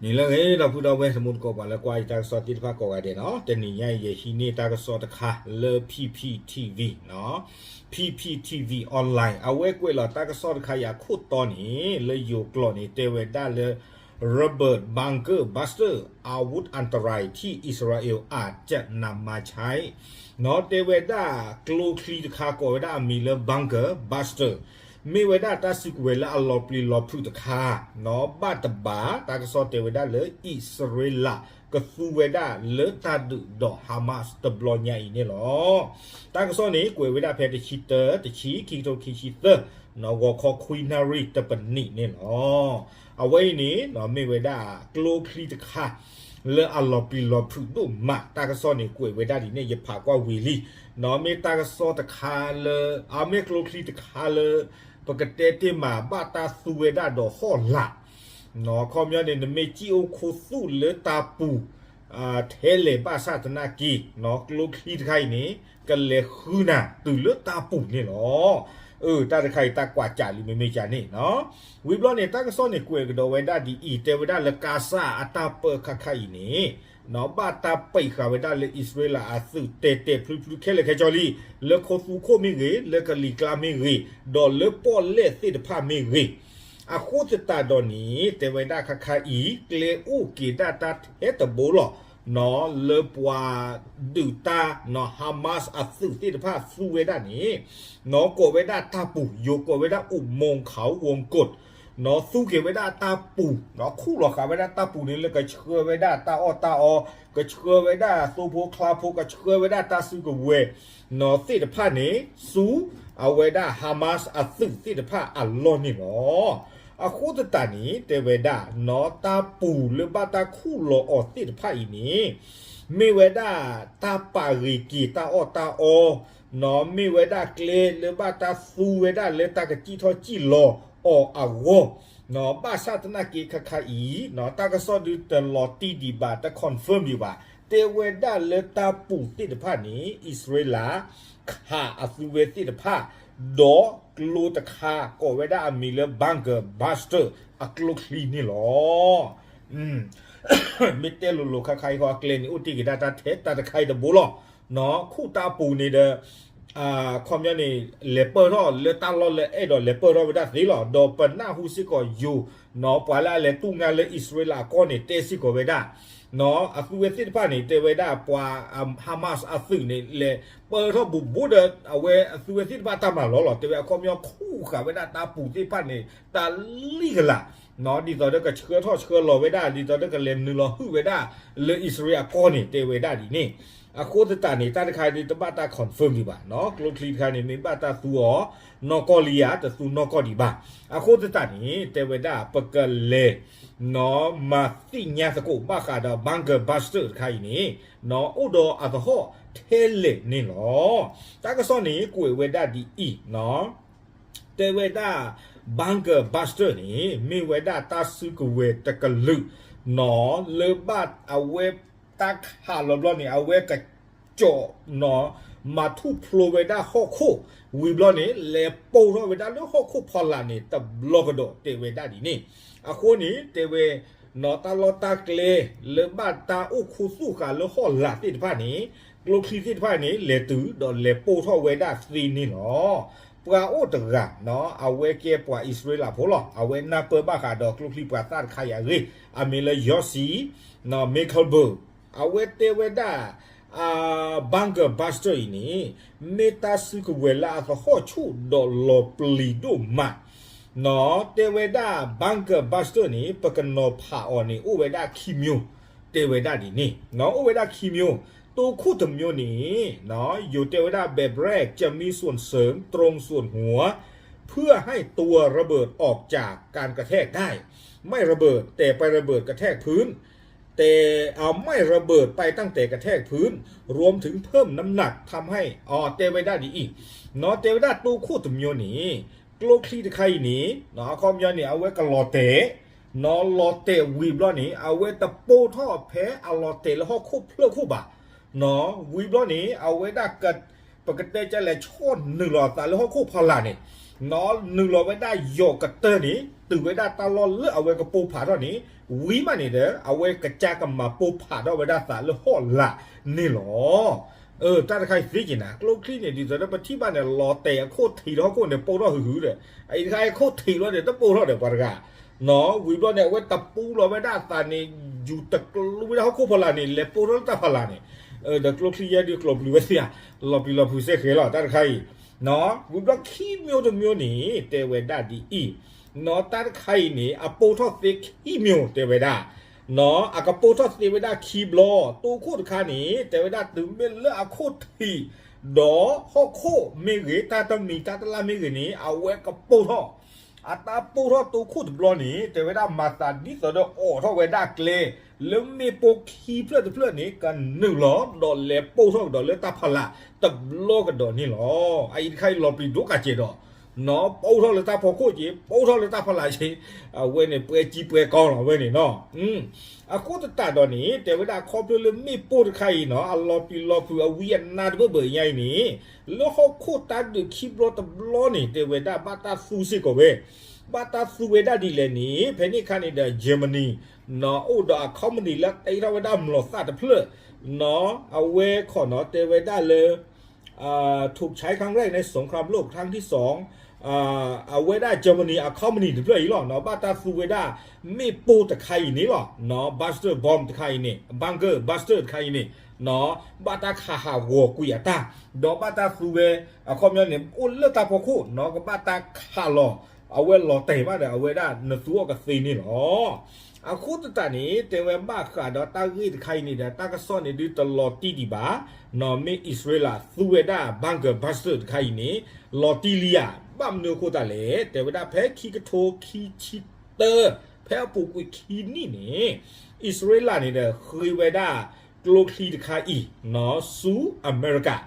နံၤလၢအဂ့ၤ ဒီပုၢ်ဒီဝဲၢ် တံၤသကိးပှၤလၢကွၢ်ယတၢ်ကစီၣ်သ့ၣ်တဖၣ်ကိးဂၤဒဲးနီၤ, တနံၤညါအံၤ ယဟံးန့ၢ်တၢ်ကစီၣ်တခါလၢ P P T V နီၤ, P P T V online အဝဲကွဲးလီၤတၢ်ကစီၣ်တခါအံၤအခိၣ်တီန့ၣ် လၢယိၤကျိာ်န့ၣ် တဲဝဲဒၣ်လၢ ระเบิดบังเกอร์บัสเตอร์ อาวุธอันตรายที่อิสราเอลอาจจะนำมาใช้ နီၤ, တဲဝဲဒၣ်ကျိချံတခါ ကိးဝဲဒၣ်အမံၤလၢ bunker buster မ့ၢ်ဝဲဒၣ်တၢ်စုကဝဲၤလၢအလီၤပျံၤလီၤဖုးတခါ, နီၤ, ဘၣ်တဘၣ်တၢ်ကစီၣ်တဲဝဲဒၣ်လၢ အံၣ်စရ့လးကသူဝဲဒၣ်လၢတၢ်ဒုးဒီး Hamas တဘျီညါအံၤန့ၣ်လီၤ. တၢ်ကစီၣ်န့ၣ် ကွဲးဝဲဒၣ်ဖဲတဆံတၢ တဆံ ခံကထိခံဆံသၢ, နီၤ, ဂီၤခီခွံနၣ်ရံၣ်တပနံးန့ၣ်လီၤ. အဝဲအံၤန့ၣ် နီၤ, မ့ၢ်ဝဲဒၣ်ကျိချံတခါ လၢအလီၤပျံၤလီၤဖုးဒိၣ်မး, တၢ်ကစီၣ်န့ၣ် ကွဲးဝဲဒၣ်ဒ်န့ၣ် ယဖးကွၢ်ဝံၤလံ, နီၤ, မ့ၢ်တၢ်ကစီၣ်တခါလၢ အမ့ၢ်ကျိချံတခါလၢ ပကတဲတ့ၢ်မး ဘၣ်တၢ်သူဝဲဒၣ်ဒီးဟီၣ်လာ်, နီၤ, ခီပညီန့ၣ် နမ့ၢ်စံၣ်အိၣ်ခူသူၣ်လၢတၢ်ပူၤ ထဲလဲၣ်ဘၣ်ဆၣ်သနာ်က့, နီၤ, ကျိချံတခါအံၤန့ၣ် ကလဲၤဃုနၤတုၤလၢတၢ်ပူၤန့ၣ်လီၤ. အၢ တၢ်တခါအံၤ တၢ်ကွၢ်ကးလံ မ့မ့ၢ်ကန့ၣ်, နီၤ, ဝံၤဘျီန့ၣ် တၢ်ကစီၣ်န့ၣ် ကွဲးကဒီးဝဲဒၣ်ဒ်အံၤ, တဲဝဲဒၣ်လၢ ကါစၢ်အတၢ်ပၢခါခါအံၤန့ၣ်, နီၤ, ဘၣ်တၢ်ပံာ်ဃာ်ဝဲဒၣ်လၢအံၣ်စရ့လးအသုး တဲာ်တဲာ်ဖျုဖျုခဲလၢာ်ခဲဆ့လံ, လၢခိသူခိၣ်မ့ၢ်ဂ့ၤ, လၢကလံၤကျါမ့ၢ်ဂ့ၤ, ဒီးလၢပီၣ်လဲၣ်သ့ၣ်တဖၣ်မ့ၢ်ဂ့ၤ, အဃိသတးဒီးန့ၣ် တဲဝဲဒၣ်ခါခါအံၤ ကျဲအိၣ်က့ၤဒၣ်တၢ်ထဲတဘိလီၤ, နီၤ, လၢပှၤဒုးတၢ်, နီၤ, Hamas အသုးသ့ၣ်တဖၣ်သူဝဲဒၣ်န့ၣ်, နီၤ, ကိးဝဲဒၣ်တၢ်ပူၤ, ယိၤကိးဝဲဒၣ် อุโมงค์เขาวงกต, နီၤ, သူက့ၤဝဲဒၣ်တၢ်ပူၤ, နီၤ, ခူၣ်လီၤဃာ်ဝဲဒၣ်တၢ်ပူၤန့ၣ် လၢကဆှၢဝဲဒၣ်တၢ်အီၣ်တၢ်အီ, ကဆှၢဝဲဒၣ်သိဖိချါဖိ, ကဆှၢဝဲဒၣ်တၢ်စုကဝဲၤ နီၤ, သ့ၣ်တဖၣ်န့ၣ် ဆူအဝဲဒၣ် Hamas အသုးသ့ၣ်တဖၣ်အလီၢ်န့ၣ်လီၤ. အဃိသတးန့ၣ် တဲဝဲဒၣ်, နီၤ, တၢ်ပူၤလၢဘၣ်တၢ်ခူၣ်လီၤအီၤသ့ၣ်တဖၣ်အံၤန့ၣ်, မ့ၢ်ဝဲဒၣ်တၢ်ပာ်ဂ့ၤက့ၤတၢ်အီၣ်တၢ်အီ, နီၤ, မ့ၢ်ဝဲဒၣ်ကျဲလၢဘၣ်တၢ်သူဝဲဒၣ်လၢတၢ်ကစံၣ်ထီၣ်စံၣ်လီၤအီၤအဂီၢ်, နီၤ, ဘၣ်ဆၣ်သနာ်က့ခါခါအံၤ, နီၤ, တၢ်ကစီၣ်ဒုးတလီၤတံၢ်ဒံးဘၣ်, တ confirm ဒံးဘၣ်, တဲဝဲဒၣ်လၢတၢ်ပူၤသ့ၣ်တဖၣ်န့ၣ် အံၣ်စရ့လး ခးအသုဝဲသ့ၣ်တဖၣ်, ဒီးကျိတခါ ကိးဝဲဒၣ်အမံၤလၢ bunker buster အကျိချံန့ၣ်လီၤ. မ့ၢ်တဲလိၤလိၤခါခါအံၤဃီ အကျဲန့ၣ် အိၣ်တ့ၢ်က့ၤဒၣ်တၢ်ထဲတၢ်တခါအံၤတဘိလီၤ. နီၤ, ခူၣ်တၢ်ပူၤန့ၣ်ဒီး ခီပညီန့ၣ် လဲၤပၢၢ်ထီၣ်လၢတၢ်လီၢ်လၢအဲၣ်ဒိးလဲၤပၢၢ်ထီၣ်ဝဲဒၣ်သ့လီၤ. ဒီးပနၢ်ဟူစ့ၢ်ကီးယိၤ, နီၤ, ပှၤလၢအလဲၤတူၢ်ငါလၢအံၣ်စရ့လးအကီၢ်န့ၣ် တဲစ့ၢ်ကီးဝဲဒၣ်, နီၤ, အသုဝဲသ့ၣ်တဖၣ်န့ၣ် တဲဝဲဒၣ်ပှၤ Hamas အသုးန့ၣ် လဲၤပၢၢ်ထီၣ်ဘူးဘူးဒီး အဝဲအသုဝဲသ့ၣ်တဖၣ်တၢ်မၤလီၤလီၤ. တဲဝဲအခီပညီခူၣ်ဃာ်ဝဲဒၣ်တၢ်ပူၤသ့ၣ်တဖၣ်န့ၣ် တၢ်လံၣ်ကလာ်, နီၤ, ဒ်သိးဒီးကဆှၢထီၣ်ဆှၢလီၤဝဲဒၣ်, ဒ်သိးဒီးကလဲၤနုာ်လီၤဟုၣ်ဝဲဒၣ်လၢအံၣ်စရ့လးအကီၢ်န့ၣ် တဲဝဲဒၣ်ဒ်န့ၣ်. အဃိသတးန့ၣ် တၢ်တခါအံၤဒုးတဘၣ်တၢ် confirm ဒံးဘၣ်, နီၤ, ကျိချံတခါန့ၣ် မ့ၢ်ဘၣ်တၢ်သူအီၤ နီၢ်ကီၢ်လံဧါ, တသူနီၢ်ကီၢ်ဒံးဘၣ်. အဃိသတးန့ၣ် တဲဝဲဒၣ်ပကလဲၤ, နီၤ, မၤသ့ၣ်ညါသကိးဘၣ်ဃးဒီး bunker buster တခါအံၤန့ၣ်, နီၤ, အိၣ်ဒီးအသဟီၣ်ထဲလဲၣ်န့ၣ်လီၤ. တၢ်ကစီၣ်န့ၣ် ကွဲးဝဲဒၣ်ဒ်အံၤ, နီၤ, တဲဝဲဒၣ် bunker buster န့ၣ် မ့ၢ်ဝဲဒၣ်တၢ်စုကဝဲၤတကလုာ်, နီၤ, လၢဘၣ်အဝဲတၢ်ခးလီၤဘျီန့ၣ် အဝဲက ကၠီး, နီၤ, မၤထူၣ်ဖျိဝဲဒၣ်ဟီၣ်ခိၣ်, ဝံၤဘျီန့ၣ် လဲၤပိၢ်ထီၣ်ဝဲဒၣ်လၢဟီၣ်ခိၣ်ဖီလာ်န့ၣ် တဘျီကဒီး တဲဝဲဒၣ်ဒ်န့ၣ်. အဃိန့ၣ် တဲဝဲ, နီၤ, တၢ်လီၢ်တၢ်ကျဲ လၢဘၣ်တၢ်အိၣ်ခူသူၣ်ဃာ်လၢဟီၣ်လာ်သ့ၣ်တဖၣ်န့ၣ်, ကျိချံသ့ၣ်တဖၣ်န့ၣ် လဲၤတုၤဒီးလဲၤပိၢ်ထီၣ်ဝဲဒၣ်သ့န့ၣ်လီၤ. ပှၤအိၣ်တဂၤ, နီၤ, အဝဲကဲပှၤအံၣ်စရ့လးဖိလီၤ. အဝဲနၢ်ပၢၢ်ဘၣ်ဃးဒီးကျိချံပှၤသၣ်တခါအံၤအဂ့ၢ်, အမံၤလၢ Yossi, နီၤ, Micklebur အဝဲတဲဝဲဒၣ် bunker buster အံၤန့ၣ် မ့ၢ်တၢ်စုကဝဲၤလၢအသဟီၣ်ဆူၣ်ဒီးလီၤပျံၤဒိၣ်မး, နီၤ, တဲဝဲဒၣ် bunker buster န့ၣ် ပကနီၤဖးအီၤန့ၣ် အိၣ်ဝဲဒၣ်ခံမျိုး, တဲဝဲဒၣ်ဒ်န့ၣ်, နီၤ, အိၣ်ဝဲဒၣ်ခံမျိုး, တိခိၣ်တမျိုးန့ၣ်, နီၤ, ယိၤတဲဝဲဒၣ် แบบแรกจะมีส่วนเสริมตรงส่วนหัว เพื่อให้ตัวระเบิดออกจากการกระแทกได้ ไม่ระเบิดแต่ไประเบิดกระแทกพื้น แต่เอาไม่ระเบิดไปตั้งแต่กระแทกพื้น รวมถึงเพิ่มน้ำหนักทำให้ အတဲဝဲဒၣ်ဒ်အံၤ, နီၤ, တဲဝဲဒၣ်တိခိၣ်တမျိုးန့ၣ် ကျိချံတခါအံၤန့ၣ် အခီပညီန့ၣ် အဝဲကလီၤတဲာ်, နီၤ, လီၤတဲာ်ဝံၤဘျီန့ၣ် အဝဲတပိၢ်ထီၣ်ဖဲအလီၤတဲာ်လၢဟီၣ်ခိၣ်ဖျၢၣ်ခိၣ်ဘၣ်, နီၤ, ဝံၤဘျီန့ၣ် အဝဲဒၣ် ပကတဲကလဲၤဆီၣ်နုာ်လီၤအသးလၢဟီၣ်ခိၣ်ဖီလာ်န့ၣ်, နီၤ, နုာ်လီၤဝဲဒၣ်ယီၤကတၢၢ်န့ၣ် တုၤဝဲဒၣ်တၢ်လီၢ်လၢအဝဲကပိၢ်ဖးထီၣ်န့ၣ် ဝံၤမးန့ၣ်ဒီး အဝဲကစၢ်ကမၤပိၢ်ဖးထီၣ်ဝဲဒၣ်သးလၢဟီၣ်လာ်န့ၣ်လီၤ. တၢ်တခါအံၤသ့က့ၤနၤ ကျိချံန့ၣ် ဒ်သိးဒီးပထံၣ်ဘၣ်န့ၣ် လီၤတဲာ်အခိၣ်ထံးဒီးဟီၣ်ခိၣ်န့ၣ် ပိၢ်ထီၣ်ဟုဟုဒီး အအံၤတခါအံၤခိၣ်ထံးလီၤန့ၣ် တပိၢ်ထီၣ်ဒီးပှၤတဂၤ ဝံၤဘျီန့ၣ် အဝဲတပူလီၤဝဲဒၣ်အသးန့ၣ် ယူၤတကျိဝဲဒၣ်ဟီၣ်ခိၣ်ဖီလာ်န့ၣ် လဲၤပိၢ်ထီၣ်လၢတၢ်ဖီလာ်န့ၣ် ဒီးကျိချံယဲဒုးကျိၤပျုၤဝဲသ့ဧါ လီၤပျံၤလီၤဖုးစ့ၢ်ကီးလီၤ တၢ်တခါအံၤ ဝံၤဘျီခံမံၤတမံၤန့ၣ် တဲဝဲဒၣ်ဒ်အံၤ နီၢ်တၢ်တခါအံၤန့ၣ် အပိၢ်ထီၣ်သ့ခံမံၤတဲဝဲဒၣ် နီၢ်အကပိၢ်ထီၣ်သ့ဝဲဒၣ်ခံဘျီ တိခိၣ်တခါန့ၣ် တဲဝဲဒၣ်တုၤမ့ၢ်လၢအခိၣ်ထံး ဒီးဟီၣ်ခိၣ်မ့ၢ်ဂ့ၤ တၢ်တမံၤတၢ်တလၢ်မ့ၢ်ဂ့ၤန့ၣ် အဝဲကပိၢ်ထီၣ် အတၢ်ပိၢ်ထီၣ်တိခိၣ်တဘျီန့ၣ် တဲဝဲဒၣ်မၤသးဒ်သိးဒီးအိးထီၣ်ဝဲဒၣ်ကျဲ လၢမ့ၣ်ပိၢ်ခံဖျၢၣ်တဖျၢၣ်န့ၣ် ကနုာ်လီၤ ဒီးလဲၤပိၢ်ထီၣ်ကဒီးလၢတၢ်ဖီလာ်တဘျီကဒီးန့ၣ်လီၤ. အအံၤတခါအံၤလီၤပျံၤဒိၣ်ကးကဲးဒီး နီၢ်ပိၢ်ထီၣ်လၢတၢ်ဖီခိၣ်က့ၤ ပိၢ်ထီၣ်လၢတၢ်ဖီလာ်က့ၤ အဝဲန့ၣ်ပှဲၤကံပှဲၤကီလီၤဝဲန့ၣ်နီၢ် အဃိသတးဒီးန့ၣ် တဲဝဲဒၣ်ခီဖျိလၢမ့ၣ်ပိၢ်တခါအံၤနီၢ် အလီၤပျံၤလီၤဖုးအဝံအနါတဘၢၣ်ဘၢၣ်ညါအံၤန့ၣ် လၢဟီၣ်ခိၣ်တၢ်ဒုးခံဘျီတဘျီန့ၣ် တဲဝဲဒၣ်ဘၣ်တၢ်သူစ့ၢ်ကီးဝဲ ဘၣ်တၢ်သူဝဲဒၣ်ဒ်လဲၣ်န့ၣ် ဖဲန့ၣ်အခါန့ၣ်ဒီး Germany နီၢ် အိၣ်ဒီးအ company လၢတ့ထီၣ်ဝဲဒၣ်မျိာ်သၣ်တဖျၢၣ် နီၢ် အဝဲခီနီၢ် တဲဝဲဒၣ်လၢ ถูกใช้ครั้งแรกในสงครามโลกครั้งที่สอง အဝဲဒၣ် Germany အ company တဖျၢၣ်အံၤလီၤနီၢ် ဘၣ်တၢ်သူဝဲဒၣ် မ့ၣ်ပိၢ်တခါအံၤန့ၣ်လီၤ နီၢ် buster bomb တခါအံၤန့ၣ် bunker buster တခါအံၤန့ၣ် နီၢ် ဘၣ်တၢ်ခးဟးဂီၤကွံာ်အတၢ် ဒီးဘၣ်တၢ်သူဝဲ အခီပညီန့ၣ် အိၣ်လၢတၢ်ဖီခိၣ်နီၢ် ကဘၣ်တၢ်ခးလီၤ အဝဲလီၤတဲာ်မးဒီး အဝဲဒၣ်နသူအီၤကသ့န့ၣ်လီၤ. အဃိသတးန့ၣ် တဲဝဲဘၣ်ဃးဒီးတၢ်ဂ့ၢ်တခါအံၤန့ၣ်ဒီး တၢ်ကစီၣ်န့ၣ်ဒုးတလီၤတံၢ်ဒံးဘၣ် နီၢ် မ့ၢ်အံၣ်စရ့လးသူဝဲဒၣ် bunker buster တခါအံၤန့ၣ် လီၤတံၢ်လံဧါ ဘၣ်မနုၤအဃိသတးလဲၣ် တဲဝဲဒၣ်ဖဲခံကထိခံဆံတၢ ဖဲအပူၤကွံာ်ခံနံၣ်န့ၣ် အံၣ်စရ့လးန့ၣ်ဒီး ဃ့ဝဲဒၣ်ကျိချံတခါအံၤ နီၢ် ဆူအမဲရကၤ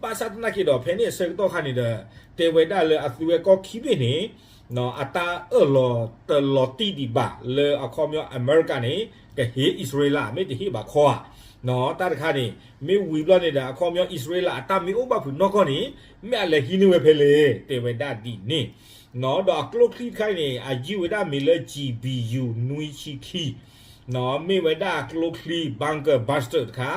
ဘၣ်ဆၣ်သနာ်က့ဒီး ဖဲန့ၣ်အဆၢကတီၢ်ခါန့ၣ်ဒီး တဲဝဲဒၣ်လၢအသုဝဲကီၢ်ခံဘ့ၣ်န့ၣ် နီၢ် အတၢ်အၢၣ်လီၤတလီၤတံၢ်ဒံးဘၣ် လၢအခီပညီအမဲရကၤန့ၣ် ကဟ့ၣ်အံၣ်စရ့လး မ့ၢ်တဟ့ၣ်ဘၣ်ခီဧါ နီၢ် တၢ်တခါန့ၣ် မ့ၢ်ဝံၤဘျီန့ၣ်ဒီး အခီပညီအံၣ်စရ့လးအတၢ်မ့ၢ်အိၣ်ဘၣ်ဖုးနီၢ်ကီၢ်န့ၣ် မ့ၢ်အလဲၤဟံးန့ၢ်ဝဲဖဲလဲၣ် တဲဝဲဒၣ်ဒ်န့ၣ် နီၢ် ဒီးအကျိချံတခါအံၤန့ၣ် အယုၢ်ဝဲဒၣ်မံၤလၢ G B U နွံဆံခံ နီၢ် မ့ၢ်ဝဲဒၣ်ကျိချံ bunker buster တခါ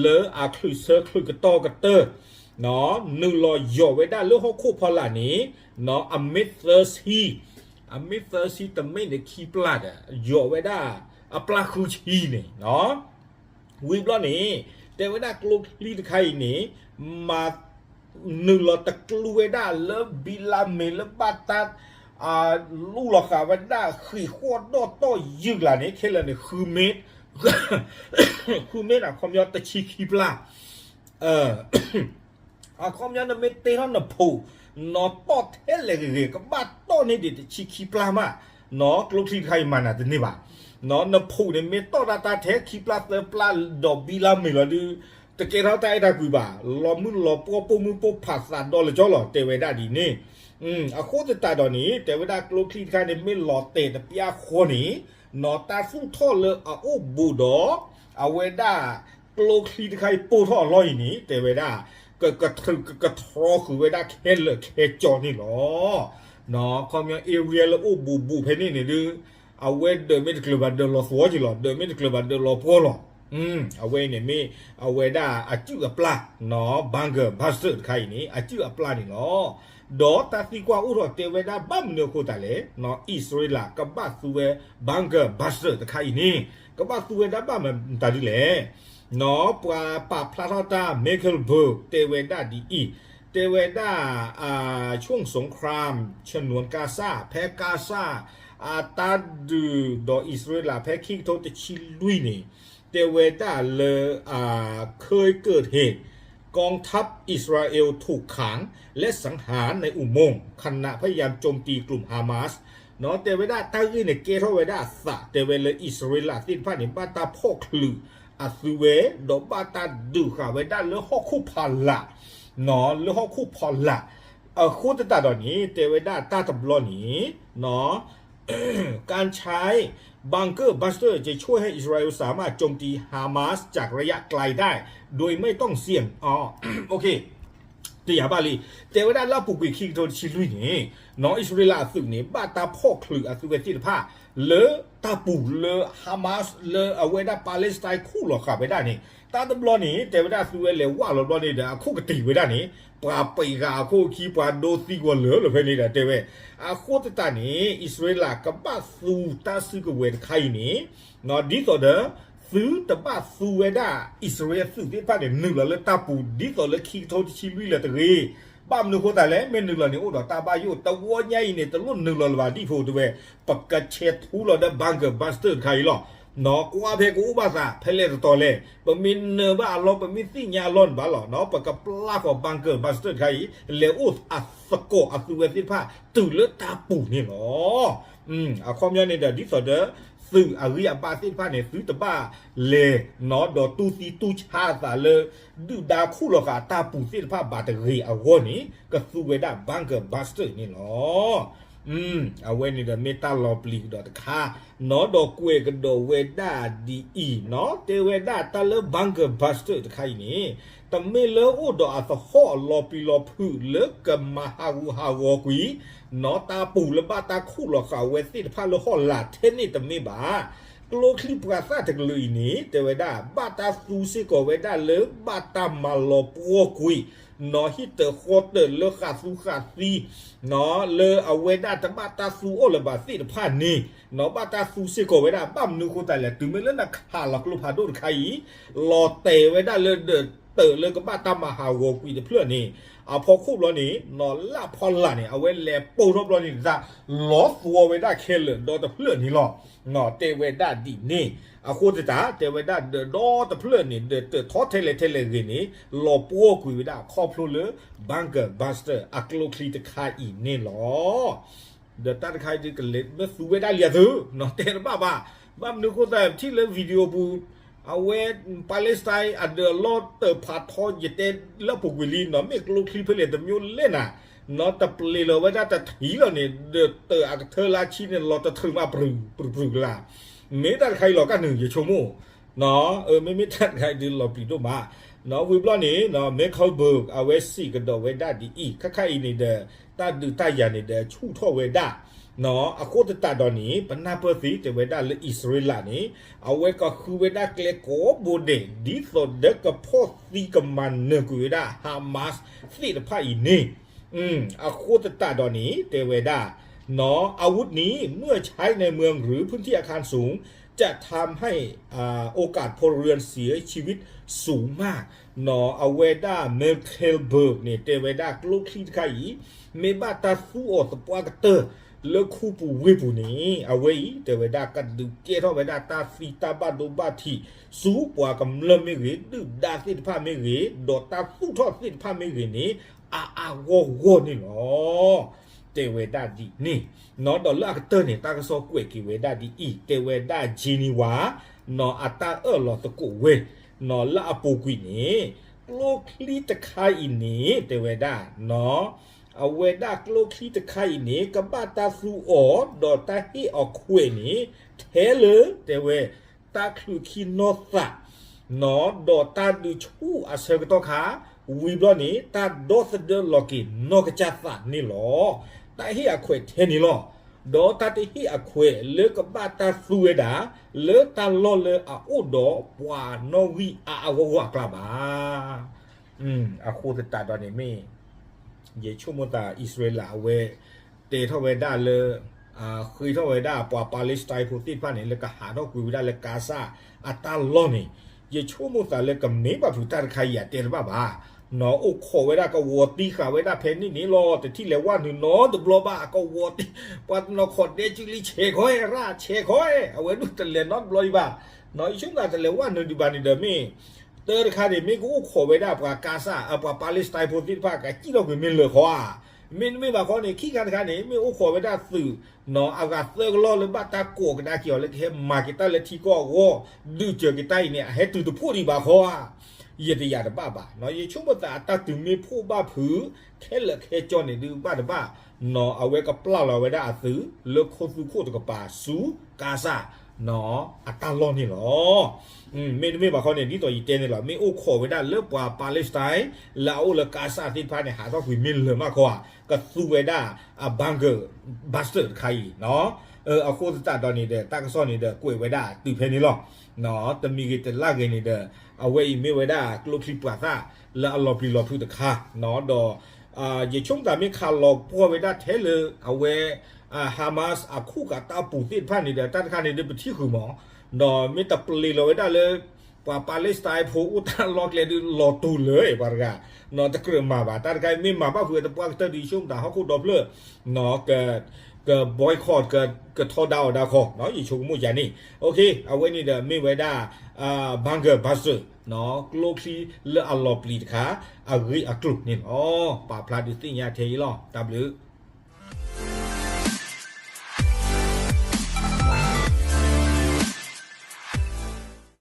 လၢအချုးဆၢချုးကတီၢ်ကတၢၢ် နီၢ် နုာ်လီၤယိးဝဲဒၣ်လၢဟီၣ်ခိၣ်ဖီလာ်န့ၣ် နီၢ် အမ့ၢ်သၢဆံ အမ့ၢ်သၢဆံတမ့ၢ်န့ၣ်ခံပျၢ်ဒီး ယိးဝဲဒၣ်အပျၢ်ဃုဆံန့ၣ် နီၢ် ဝံၤဘျီန့ၣ် တဲဝဲဒၣ်ကျိချံတခါအံၤန့ၣ် မၤ နုာ်လီၤတကျူဝဲဒၣ်လၢဘံလါမ့ၤလၢဘၣ်တၢ် လူလီၤဃာ်ဝဲဒၣ်ဃံးဃီၣ်ဒီၣ်တီၢ်ယုၢ်လၢ်န့ၣ် ခဲလၢာ်န့ၣ် ဃုမ့ၢ် ဃုမ့ၢ်အခီပညီတဆံခံပျၢ် အခီပညီနမ့ၢ်တ့ထီၣ်နဖူး နီၢ်တီၢ်ထဲလဲၣ်ဂ့ၤဂ့ၤ ကဘၣ်တီၢ်န့ၢ်ဒံးတဆံခံပျၢ်မး နီၢ် ကျိချံတခါအံၤမၤနၤတန့ၢ်ဘၣ် နီၢ် နဖူးန့ၣ် မ့ၢ်တီၢ်ဒၣ်တၢ်ထဲခံပျၢ်သၢပျၢ်ဒီးဘံလါမ့ၤလီၤဒုး တကဲထီၣ်တၢ်အဲၣ်တၢ်ကွံဘၣ် လီၤမုၢ်လီၤပှီၢ်ပိာ်မုၣ်ပိာ်ဖးသးဒီလၢကၠီလီၤ တဲဝဲဒၣ်ဒ်န့ၣ် အဃိသတးဒီးန့ၣ် တဲဝဲဒၣ်ကျိချံတခါန့ၣ် မ့ၢ်လီၤတဲာ်တပျၢ်ဃီန့ၣ် နီၢ် တၢ်သူၣ်ထီၣ်လၢအအိၣ်ဘူးဒီး အဝဲဒၣ် ကျိချံတခါအံၤပိၢ်ထီၣ်အလီၢ်အံၤန့ၣ် တဲဝဲဒၣ် ကကတြီဃုာ်ဝဲဒၣ်ခဲလၢာ်ခဲကၠီန့ၣ်လီၤ. နီၢ် အခီပညီ area လၢအိၣ်ဘူးဘူးဖဲန့ၣ်န့ၣ်ဒုး အဝဲဒၢးမ့ၢ်တကျၢၤဘၣ်ဒၢးလီၤသဝီက့ၤလီၤ ဒၢးမ့ၢ်တကျၢၤဘၣ်ဒၢးလီၤပှီၢ်လီၤ. အဝဲအံၤန့ၣ်မ့ၢ်အဝဲဒၣ်အစုၣ်အပျၢ် နီၢ် bunker buster တခါအံၤန့ၣ် အစုၣ်အပျၢ်န့ၣ်လီၤ. ဒီးတၢ်သံကွၢ်အိၣ်ထီၣ်တဲဝဲဒၣ်ဘၣ်မနုၤအဃိသတးလဲၣ် နီၢ် အံၣ်စရ့လးကဘၣ်သူဝဲ bunker buster တခါအံၤန့ၣ် ကဘၣ်သူဝဲဒၣ်ဘၣ်မတၤဒ်လဲၣ် နီၢ် ပှၤပာ်ဖျါထီၣ်တၢ် Michael Berg တဲဝဲဒၣ်ဒ်အံၤ တဲဝဲဒၣ် ช่วงสงครามฉนวนกาซา ဖဲကါစၢ် အတၢ်ဒုးဒီးအံၣ်စရ့လးဖဲခံကထိတဆံလွံၢ်န့ၣ် တဲဝဲဒၣ်လၢ เคยเกิดเหตุ กองทัพอิสราเอลถูกขังและสังหารในอุโมงค์ขณะพยายามโจมตีกลุ่มฮามาส နီၢ် တဲဝဲဒၣ်တၢ်ဂ့ၢ်န့ၣ်ကဲထီၣ်ဝဲဒၣ်အသး တဲဝဲလၢအံၣ်စရ့လးသ့ၣ်တဖၣ်န့ၣ် ဘၣ်တၢ်ဖီၣ်ချုးအသုဝဲ ဒီးဘၣ်တၢ်ဒုးဃာ်ဝဲဒၣ်လၢဟီၣ်ခိၣ်ဖီလာ် နီၢ် လၢဟီၣ်ခိၣ်ဖီလာ် အဃိသတးဒီးန့ၣ် တဲဝဲဒၣ်တၢ်တဘျီန့ၣ် နီၢ် การใช้ bunker buster จะช่วยให้อิสราเอลสามารถโจมตีฮามาสจากระยะไกลได้ โดยไม่ต้องเสี่ยง อ๋อ โอเค တယာ်ဘၣ်လံ. တဲဝဲဒၣ်လၢအပူၤကွံာ်ခံကထိတဆံလွံၢ်န့ၣ် နီၢ်အံၣ်စရ့လးအသုးန့ၣ် ဘၣ်တၢ်ဖီၣ်ချုးအသုးဝဲသ့ၣ်တဖၣ် လၢတၢ်ပူၤလၢ Hamas လၢအဝဲဒၣ် Palestine ခူၣ်လီၤဃာ်ဝဲဒၣ်န့ၣ် တၢ်တဘျီန့ၣ် တဲဝဲဒၣ်သုးဝဲလဲၤဝၢ်လီၤဘျီန့ၣ်ဒီး အခိၣ်ကတံၤဝဲဒၣ်န့ၣ် ပှၤပှဲၤဂၤအခိၣ်ခံ ပှၤဒိသံကွံာ်လၢာ်လၢာ်ဖဲန့ၣ်ဒီးတဲဝဲ အဃိသတးန့ၣ် အံၣ်စရ့လးကဘၣ်သူတၢ်စုကဝဲၤတခါအံၤန့ၣ် ဒ်သိးဒီး သုတဘၣ်သူဝဲဒၣ် အံၣ်စရ့လးသုးသ့ၣ်တဖၣ်န့ၣ် နုာ်လီၤလၢတၢ်ပူၤ ဒ်သိးလၢခံကထိတဆံလွံၢ်လၢတဂ့ၤ. ဘၣ်မနုၤအဃိသတးလဲၣ် မ့ၢ်နုာ်လီၤန့ၣ်အိၣ်ဒီးတၢ်ဘၣ်ယိၣ် တဝီညါအံၤန့ၣ် တလိၣ်နုာ်လီၤလၢၤဘၣ်ဒ်ဖိတဲဝဲ ပကဆဲးထူလီၤဒီး bunker buster တခါအံၤလီၤ. ကွၢ်ဖဲကအိၣ်ဘၣ်သး ဖဲလဲၣ်တတီၤလဲၣ် ပမ့ၢ်နၢၤဘၣ်အလီၢ် ပမ့ၢ်သ့ၣ်ညါအလီၢ်န့ၣ်ဘၣ်လီၤ. ပကပျၢ်ဃီၤ bunker buster တခါအံၤ လဲၤအိၣ်အသကိးအသုးဝဲသ့ၣ်တဖၣ် တုၤလၢတၢ်ပူၤန့ၣ်လီၤ. အခီပညီန့ၣ်ဒီး ဒ်သိးဒီး သုးအဂံၢ်အဘါသ့ၣ်တဖၣ်န့ၣ် သုတဘၣ်လဲၤ ဒီးတူၢ်သံတူၢ်ဆါအသးလၢ ဒုၣ်ဒါခူၣ်လီၤဃာ်တၢ်ပူၤသ့ၣ်တဖၣ်ဘၣ်တဂ့ၤအဂီၢ်န့ၣ် ကသူဝဲဒၣ် bunker buster န့ၣ်လီၤ. အဝဲန့ၣ်ဒီးမ့ၢ်တၢ်လီၤပျံၤကဒီးတခါ ဒီးကွဲးကဒီးဝဲဒၣ်ဒ်အံၤနီၤ တဲဝဲဒၣ်တၢ်လၢ bunker buster တခါအံၤန့ၣ် တမ့ၢ်လၢအိၣ်ဒီးအသဟီၣ်အလီၤပျံၤလီၤဖုးလၢကမၤဟးဂူာ်ဟးဂီၤကွံာ် နီၢ်တၢ်ပူၤလၢဘၣ်တၢ်ခူၣ်လီၤဃာ်ဝဲသ့ၣ်တဖၣ်လၢဟီၣ်လာ်ထဲန့ၣ်တမ့ၢ်ဘၣ်. ကျိချံပှၤသၣ်တကလုာ်အံၤန့ၣ် တဲဝဲဒၣ် ဘၣ်တၢ်သူစ့ၢ်ကီးဝဲဒၣ်လၢဘၣ်တၢ်မၤလီၤပှီၢ်ကွံာ် နီၢ်ဟံၣ်တၢၤဃီတၢၤလၢဃာ်သူဃာ်သံ လၢအဝဲဒၣ်တဘၣ်တၢ်သူအီၤလၢၤဘၣ်သ့ၣ်တဖၣ်န့ၣ် နီၢ်ဘၣ်တၢ်သူစ့ၢ်ကီးဝဲဒၣ် ဘၣ်မနုၤအဃိသတးလဲၣ် တုၤမ့ၢ်လၢနခးလီၤကျိဖးဒိၣ်တခါအံၤ လီၤတဲာ်ဝဲဒၣ်လၢဒၢးတၢၤလၢကဘၣ်တၢ်မၤဟးဂီၤကွံာ်တဖျၢၣ်န့ၣ် အဖီခိၣ်ဘျီန့ၣ် နီၢ်လၢဖီလာ်န့ၣ် အဝဲလဲၤပိာ်ထီၣ်ဘျီန့ၣ် လီၤသွီဝဲဒၣ်ခဲလၢာ်ဒီတဖျၢၣ်န့ၣ်လီၤ. နီၢ်တဲဝဲဒၣ်ဒ်န့ၣ် အဃိသတး တဲဝဲဒၣ်ဒၢးဒီတဖျၢၣ်န့ၣ် ဒၢးတၢၤထီထဲလဲၣ်ထဲလဲၣ်ဂ့ၤန့ၣ် လီၤပှီၢ်ကွံာ်ဝဲဒၣ်ခီဖျိလၢ bunker buster အကျိချံတခါအံၤန့ၣ်လီၤ. ဒီးတၢ်တခါအံၤဒုးကလဲၤမ့ၢ်သူဝဲဒၣ်လံအသုး နီၢ်တဲတဘၣ်ဘၣ်. ဘၣ်မနုၤအဃိသတး ထံၣ်လၢ video ပူၤ အဝဲ Palestine အဒၢးလီၤတၢၤဖးထီ ယတဲလၢအပူၤကွံာ်လံနီၢ် မ့ၢ်ကျိချံဖဲလဲၣ်တမံၤလဲၣ်နၤ နီၢ်တပျ့ၤလီၤဝဲဒၣ်တထံၣ်လီၤန့ၣ် ဒၢးတၢၤအကထၢလၢဆံန့ၣ် လီၤတထြၢးမး ပြုၢ်ပြုၢ်ကလာ် မ့ၢ်တၢ်တခါအံၤလီၤကၢ်နုာ် ယဆိကမိၣ် မ့မ့ၢ်တၢ်တခါအံၤဒုးလီၤပျံၤဒိၣ်မး နီၢ်ဝံၤဘျီန့ၣ် Michael Berg အဝဲစံးကဒီးဝဲဒၣ်ဒ်အံၤ ခါခါအံၤန့ၣ်ဒီး တၢ်ဒုးတၢ်ယၤန့ၣ်ဒီးဆူၣ်ထီၣ်ဝဲဒၣ် အဃိသတးဒီးန့ၣ် ပနၢ်ပၢၢ်သ့တဲဝဲဒၣ်လၢအံၣ်စရ့လးန့ၣ် အဝဲကဃုဝဲဒၣ်ကျဲကိးဘိဒဲး ဒ်သိးဒီးကဖီၣ်သံကမၤနၢၤကွံာ်ဝဲဒၣ် Hamas သ့ၣ်တဖၣ်အံၤန့ၣ် အဃိသတးဒီးန့ၣ် တဲဝဲဒၣ် อาวุธนี้เมื่อใช้ในเมืองหรือพื้นที่อาคารสูง จะทำให้ โอกาสพลเรือนเสียชีวิตสูงมาก နီၢ်အဝဲဒၣ် Michael Berg န့ၣ် တဲဝဲဒၣ်ကျိချံတခါအံၤ မ့ၢ်ဘၣ်တၢ်သူအီၤသပှၢ်ကတၢၢ် လၢခူပူၤဝ့ၢ်ပူၤန့ၣ် အဝဲအံၤ တဲဝဲဒၣ်ကဒုးကဲထီၣ်ဝဲဒၣ်တၢ်သံတၢ်ဘၣ်ဒိဘၣ်ထံး ဆူပှၤကမျၢၢ်မ့ၢ်ဂ့ၤ ဒုၣ်ဒါသ့ၣ်တဖၣ်မ့ၢ်ဂ့ၤ ဒီးတၢ်သူၣ်ထီၣ်သ့ၣ်တဖၣ်မ့ၢ်ဂ့ၤန့ၣ် အါအါဂီၢ်ဂီၢ်န့ၣ်လီၤ. တဲဝဲဒၣ်ဒ်န့ၣ် နီၢ်ဒီးလၢအကတၢၢ်န့ၣ် တၢ်ကစီၣ်ကွဲးက့ၤဝဲဒၣ်ဒ်အံၤ တဲဝဲဒၣ် Geneva နီၢ်အတၢ်အၢၣ်လီၤသကိးဝဲ နီၢ်လၢအပူၤကွံာ်န့ၣ် ကျိချံတခါအံၤန့ၣ် တဲဝဲဒၣ် နီၢ် အဝဲဒၣ်ကျိချံတခါအံၤန့ၣ် ကဘၣ်တၢ်သူအီၤ ဒီးတၢ်ဟ့ၣ်အီၤခွဲးန့ၣ် ထဲလၢ တဲဝဲ တၢ်ချုးခံနီၢ်သး နီၢ်ဒီးတၢ်ဒုးဆူၣ်အဆၢကတီၢ်ခါ ဝံၤဘျီန့ၣ် တၢ်ဒီသဒၢလီၤက့ၤနီၢ်ကစၢ်သးန့ၣ်လီၤ. တၢ်ဟ့ၣ်အခွဲးထဲန့ၣ်လီၤ. ဒီးတၢ်တဟ့ၣ်အခွဲးလၢကဘၣ်တၢ်သူဝဲဒၣ် လၢတၢ်လီၢ်လၢအအိၣ်ဒီးပှၤနီၣ်ဂံၢ်အါအါဂီၢ်ဂီၢ်အကျါဘၣ်. အဃိသတးဒီးန့ၣ်မ့ၢ် ယဆိကမိၣ်သးအံၣ်စရ့လးအဝဲ တဲထီၣ်ဝဲဒၣ်လၢ ဃ့ထီၣ်ဝဲဒၣ်ပှၤ Palestine ဖိသ့ၣ်တဖၣ်န့ၣ် လၢကဟးထီၣ်ကွံာ်ဝဲဒၣ်လၢ Gaza အတၢ်လီၢ်န့ၣ် ယဆိကမိၣ်သးလၢကမ့ၢ်ဘၣ်ဖုးတၢ်တခါအံၤ အတဲတဘၣ်ဘၣ်. နီၢ်အိၣ်ခိးဝဲဒၣ်ကဝီၤတံၢ်ဃာ်ဝဲဒၣ်ဖဲန့ၣ်န့ၣ်လီၤ. တထံၣ်လဲၤဝဲနုာ်နီတဘျီဘၣ် အကဝီၤတံၢ် ပှၤတနီၤခိးဒဲကၠူလံ ဆဲးခီအဲၣ်ရၣ် ဆဲးခီအဲၣ် အဝဲဒၣ်တလဲၤနီတဘျီဒံးဘၣ်. နီၢ်ယဆိကမိၣ်သးတလဲၤဝဲနုာ်ဒံးဘၣ်န့ၣ်ဒီးမ့ၢ် တၢ်တခါန့ၣ် မ့ၢ်ကအိၣ်ခိးဝဲဒၣ်ပှၤ Gaza ပှၤ Palestine ဖိသ့ၣ်တဖၣ် ကစံၣ်ထီၣ်ကွံာ်မ့ၢ်လၢာ်ခီဧါ. မ့တမ့ၢ်ဘၣ်ခီန့ၣ် ခံခါတခါန့ၣ် မ့ၢ်အိၣ်ခိးဝဲဒၣ်သုး နီၢ်အဂၤသၢကလီၢ်လၢဘၣ်တၢ်ကိးကဒါက့ၤအီၤလၢကဟဲမၤက့ၤတၢ်လၢထံကီၢ်အဂီၢ် ဒုးစၢၤက့ၤတၢ်အံၤန့ၣ် အဟဲတုၤတဖှိၣ်ဒံးဘၣ်ခီဧါ. ယတယာ်တဘၣ်ဘၣ်. နီၢ်ယဆိကမိၣ်သးအတၢ်တုၤမ့ၢ်ဖှိၣ်ဘၣ်ဖုး ခဲလၢာ်ခဲဆ့န့ၣ်ဒုးဘၣ်တဘၣ်. နီၢ်အဝဲကပျၢ်လီၤဝဲဒၣ်အသုး လၢခိသူခိၣ်တကပၤဆူ Gaza အတၢ်လီၢ်န့ၣ်လီၤ. မ့တမ့ၢ်ဘၣ်ခီန့ၣ် ဒ်သိးယတဲန့ၣ်လီၤ, မ့ၢ်အိၣ်ခိးဝဲဒၣ်လၢပှၤ Palestine လၢအအိၣ်လၢ Gaza သ့ၣ်တဖၣ်န့ၣ် ဟးထီၣ်ကွံာ်မ့ၢ်လၢာ်မးခီဧါ, ကသူဝဲဒၣ်အ bunker buster တခါအံၤ အဃိသတးဒီးန့ၣ်ဒီး တၢ်ကစီၣ်န့ၣ်ဒီး ကွဲးဝဲဒၣ်တုၤဖဲန့ၣ်လီၤ. တမံၤဂ့ၤတလၢ်ဂ့ၤန့ၣ်ဒီး အဝဲအံၤမ့ၢ်ဝဲဒၣ်ကျိချံပှၤသၣ်လၢအလီၤပျံၤလီၤဖုးတခါ, ဒီး ယဆိကမိၣ်တၢ်မ့ၢ်ခးလီၤပှီၢ်ဝဲဒၣ်ထဲလၢအဝဲ Hamas အခိၣ်ဃာ်တၢ်ပူၤသ့ၣ်တဖၣ်န့ၣ်ဒီး တၢ်တခါန့ၣ်ဒီးပထံၣ်ဃုာ်မး, ဒီးမ့ၢ်တပျ့ၤလီၤဝဲဒၣ်လၢ ပှၤ Palestine ဖိအိၣ်တၢ်လီၢ်ကျဲဒုးလီၤတူာ်လၢပှၤတဂၤ, တကြၢးမၤဘၣ် တၢ်တခါအံၤမ့ၢ်မၤဘၣ်ဖုးဝဲသပှၢ်ကတၢၢ်ဒီး ယဆိကမိၣ်တၢ်ဟီၣ်ခိၣ်ဒီဖျၢၣ် က boycott ကထီဒါအီၤဒါခီ, ယဆိကမိၣ်ယၤန့ၣ် အဝဲန့ၣ်ဒီးမ့ၢ်ဝဲဒၣ် bunker buster ကျိချံလၢအလီၤပျံၤတခါ အဂ့ၢ်အကျိၤန့ၣ်လီၤ. ပာ်ဖျါဒုးသ့ၣ်ညါထဲအံၤလီၤ. တၢ်ဘျုး